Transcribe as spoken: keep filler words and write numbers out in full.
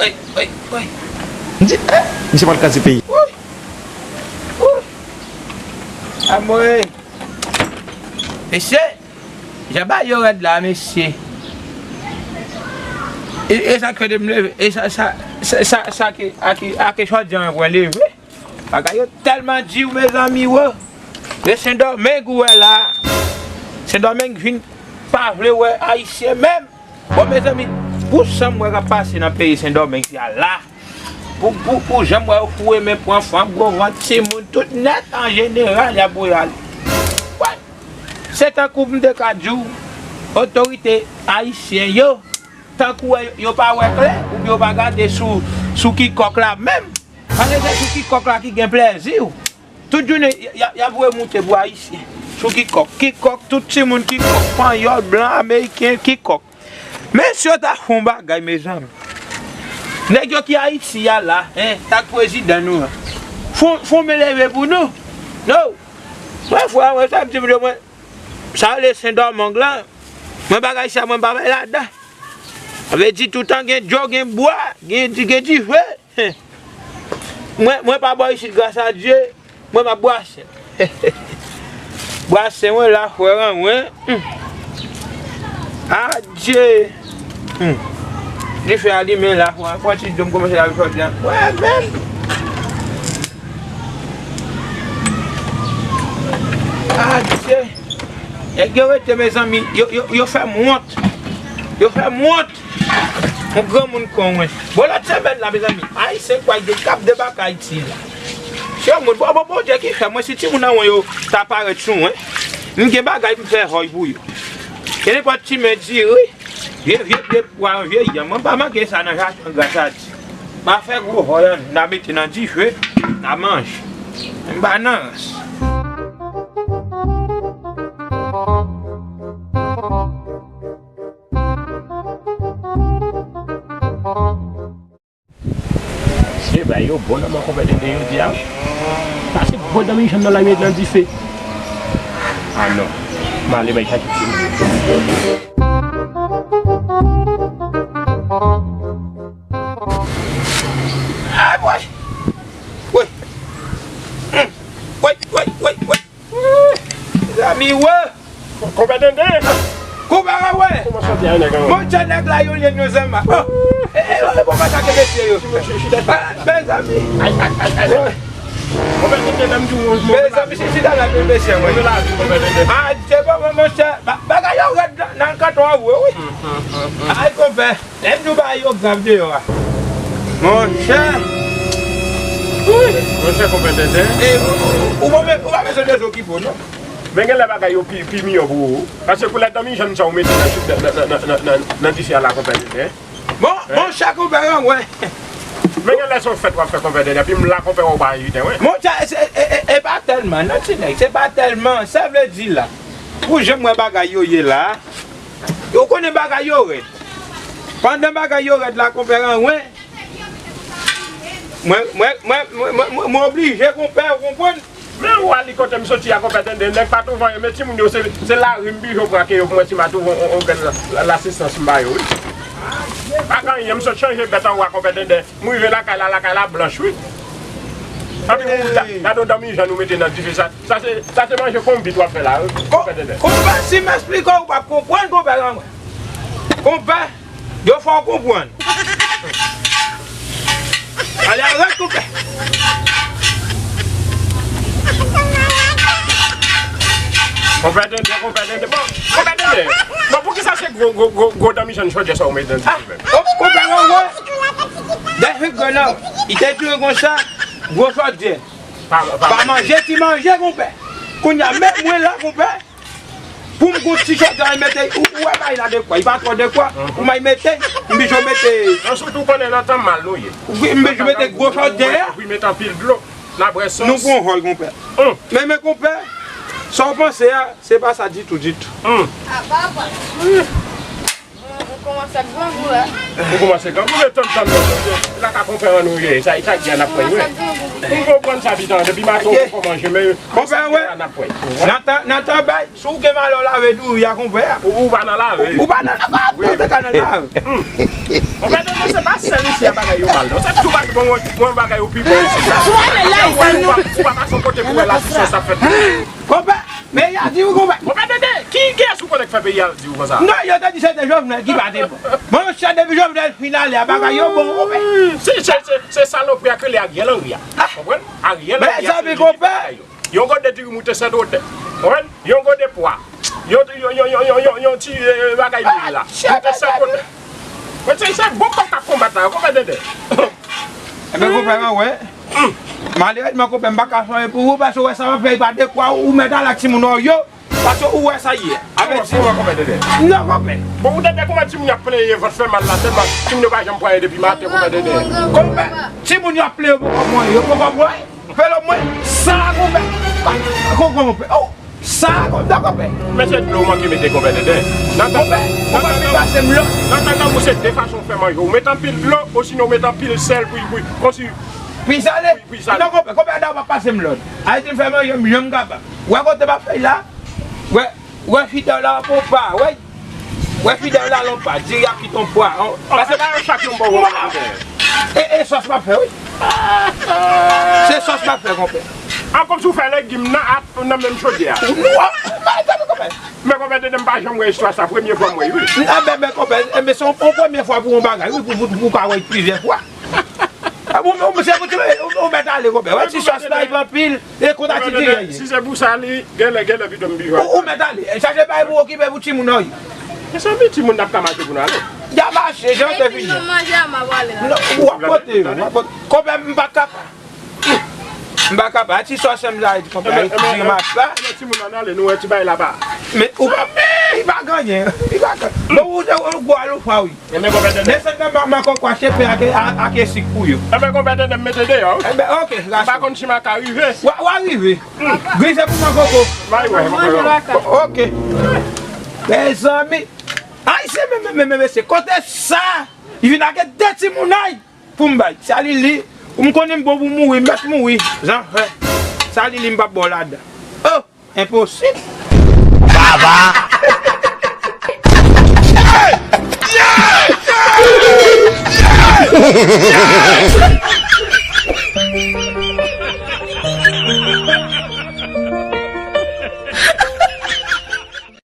Oy, oy, oy. M di, eh, misye pral kraze peyi. Woy. Woy. Amwe. Mesye, jan bagay yo rèd la, mesye. E, e sa k fè de m leve, e sa, sa, sa, sa, sa ke, a ke, a ke chòdye an pran leve. Bagay yo tèlman di w, mezanmi, wo. E Sendomeng ou wè la. Sendomeng vin pa vle wè Ayisyen menm. Bon, mezanmi, pou sa m wè k ap pase nan peyi Sendomeng sila la, pou, pou, pou jan m wè yo foure men pran fanm, gwo vant, timoun, tout nèt an jeneral, y ap voye ale. Wè, se tankou m te ka di w, otorite ayisyen yo, tankou wè yo pa wè klè, oubyen yo pa gade sou, sou kikòk la menm. Paske se sou kikòk la ki gen plèzi w. Tout jounen, y, y, y ap voye moute pou Ayisyen. Sou kikòk. Kikòk, tout timoun kikòk. Panyòl, blan, ameriken, kikòk. Men si yo ta fè yon bagay, mezanmi. Nèg yo ki Ayiti a la, en, tak prezidan nou an. Fon, fon men leve pou nou. No. Mwen, frè, mwen, sa m di, mwen, sa rele Sendomeng lan. Mwen, bagay sa, mwen pa bay ladan. Sa vle di, toutan gen dlo, gen bwa, gen, gen dife. Mwen, mwen pa bò isit, gras a Dye, mwen pa bwase. Bwase mwen la, frè an mwen. Hmm. Adye. Hmm. Dife a limen la, frè an. Fò ti dlo m kòmanse lave jodi a. Wè, menm. Adye. Nèg yo rete, mezanmi, yo, yo, yo fè m wont. Yo fè m wont. Yon granmoun kon mwen. Bon, lòt semèn la, mezanmi, Ayisyen kway de k ap debake Ayiti la. Se yon moun, bon, bon, Bondye ki fè mwen, si timoun an mwen yo ta parèt sou mwen, m gen bagay m fè hòy pou yo. Gen nenpòt ti men diri, vye, vye, vye pwa, vye yanm, mwen pa manke sa nan jaden, gras a Dye. M a fè gwo hòy an, n a mete nan dife, n a manje. M pa nan rans. Se bagay yo bon nan men konpè Denden jodi a wi. Pase gwo danmijan nan la met nan dife. Ah non. M ale bay sa kite. Ay, woy. Woy. Hmm. Woy, woy, woy, woy. Mezanmi, wè. Konpè Denden. Konpè Ranwen. Kòman sa te a, nèg an? Monchè, nèg la, yo ye nou zanma. Oh. E, e, e, bon, pa atake mesye yo. Mezanmi. Ay, ay, ay, ay. Konpè Denden, menm di w. Mezanmi, si, si, ta la, mesye, mwen. Konpè Denden. Ah, se bon, bon, monchè. Ba-, bagay yo rèd nan, nan kanton an, wi. Ay, konpè. Lè m di w bagay yo grav deyò a. Monchè. Monchè, konpè Denden. E, ou, ou, ou pa be-, ou pa bezwen de zo ki bon, non. Men gen lè bagay yo pi, pi miyò pou ou. Paske pou lè danmijan sa ou mete nan, nan, nan dife a la, konpè Denden. Bon, monchè, konpè Ranwen. Men gen lè se yon fèt w ap fè, konpè Denden. Epi m la, konpè, w pa envite mwen. Monchè, e, e, e, e pa tèlman, non, ti nèg. Se pa tèlman. Sa vle di la. Pou jan m wè bagay yo ye la. Ou konnen bagay yo rèd. Pandan bagay yo rèd la, konpè Ranwen, mwen, mwen, mwen oblije, konpè, ou konprann? Men ou ali kote m soti a, konpè Denden, nèg pa twouve anyen, men timoun yo, se, se lari m pije pran ke yo pou mwen si m a twouve on, on, on grenn la, la, lasistans m ba yo, wi. Pa gen anyen, m sot chanje bèt anwo a, konpè Denden. M rive lakay la, lakay la blanch, wi. Epi ou ga-, gade yon danmijan nou mete nan dife sa. Sa se, sa se manje konbit w ap fè la, wi. Ko-, konpè Denden. Konpè, si m esplike w, ou p ap konprann, konpè Ranwen. Konpè, yo fè w konprann. Ale, arèt, konpè. Konpè Denden, konpè Denden. Bon, konpè Denden. Bon, poukisa se gwo, gwo, gwo, gwo danmijan chòdyè sa ou mete nan dife menm? Ah, konpè Ranwen. Dèfè grenn nan, li te dure konsa, gwo chòdyè. Pa, pa manje ti manje, konpè. Kounye a, menm mwen la, konpè. Pou m gon ti chòdyè, m mete, ou, ou wè bagay la de kwa, li pa twò de kwa. Pou m al mete, m bijo mete. Answit, ou konnen nan tan mal nou ye. Wi, m bijo mete gwo chòdyè a. Ou mete anpil dlo, n a bwè sòs. Nou pran hòl, konpè. Men, men, konpè, sa w panse a, se pa sa ditou, ditou. Ou, ou kòmanse ap grangou la. Ou kòmanse grangou, men tann, tann, tann. Laka konpè an nou ye. Sa, sa k gen n ap pran, wi. Ou kòmanse ap grangou. M konprann sa, pitan. Depi maten ou poko manje, men konpè, wè. N ap wè. Nan tan, nan tan bay, si w gen malè w lave diri a, konpè. Ou, ou pa nan lave. Ou pa nan lave, ou te ka nan lave. Konpè, non, se pa sèl isi a bagay yo mal, non. Se tou bagay, bon, bon, bagay yo pi bon isi a. Ou pa, ou pa pase yon kote pou wè la jistis ap fèt. Konpè, men y a di w, konpè. Konpè Dede, ki, kiyès ou konnen k fè peyi a di w konsa? Non, yo te di se te Jovenel ki pa te bon. Monchè, depi Jovenel fin ale a, bagay yo bon, konpè. Se, se, se, se salopri a k rele Ariel Henry a. Konprann? Ariel Henry a se li ki fè bagay yo. Yon gode diri moute sèt wotè. Konprann? Yon gode pwa. Yon, yon, yon ti, eh, bagay lwil la. Moute sèt wotè. Mwen se, se bon kòk k ap konbat la, konpè Dede. Enben, konpè, mwen wè. Malerezman, konpè, m pa ka fè anyen pou ou, paske w wè sa w ap fè, e pa dekwa, ou mèt al ak timoun ou yo. Paske ou wè sa ye. Avè di mwen, konpè Dede. Non, konpè. Bon, ou tande kòman timoun yo ap plenyen vant fè mal la, tèlman timoun yo pa janm pran yo depi maten, konpè Dede. Konpè, timoun yo ap plenyen yo poko mwen, yo poko mwen. Fè lò mwen, sa konpè. Konpè, oh, sa konpè, konpè. Men se dlo w manke mete, konpè Dede. Nan konpè, konpè, pi pase m lò. Nan tantan ou se de fason w fè manje. Ou met anpil dlo, osinon ou met anpil sèl pou, pou, konsi. Pi sale? Pi sale. Non, konpè, konpè, da w pa pase m lòd. Ayiti m fè manje m jan m kapab. Wè kote m ap fè la? Wè, wè fidèl la pou pa, wè. Wè fidèl la lon pa, diri a ki ton pwa. Pase ba yo chak yon bò. E, e sòs m ap fè, wi. Se sòs m ap fè, konpè. An kòm si w fè legim nan, ap, nan menm chodyè a. Ou, ou, ou, men konpè. Men konpè Dede, m pa janm wè istwa sa, premye fwa m wè, wi. Enben, men konpè, enben se yon, yon premye fwa pou yon bagay, wi, pou, pou, pou w ka wè plizyè fwa. A, ou, ou, se pou ti, ou, ou mèt ale, konpè. Wè, ti sòs la, li anpil, e konta ti diri. Si se pou sa, li, genlè, genlè, pito m pi jwenn. Ou, ou mèt ale. Chache bagay pou okipe pou timoun nan, wi. Mezanmi, timoun n ap ka mache pou n ale. Y a mache, jan te fini. Manje a, m ap ale la. Non, w ap pote, w ap pote. Konpè, m pa kapab. M pa kapab. Ti sòs m la, konpè, ti diri m ap la. Timoun nan ale, nou wè ti bagay la pa. Men, ou pa, li pa gen anyen, li pa gen. Bon, ou se yon gwo alofwa, wi. Enben, konpè Dede. Desann nan manman kòkò achte pen ak, ak, ak esik pou yo. Enben, konpè Dede, m mete deyò. Enben, oke, raso. M pa konn si m a ka rive. W a, w a rive. Glise pou manman kòkò. Manje la. Oke. Mezanmi. Ay, se men, men, men, men, mesye, kote sa? Li vin ak de timoun ay pou m bay. Sa li li, ou m konnen m bon pou mouri, m mèt mouri. Zanfè. Sa li li, m p ap ba w ladan. Oh! Enposib. Baba!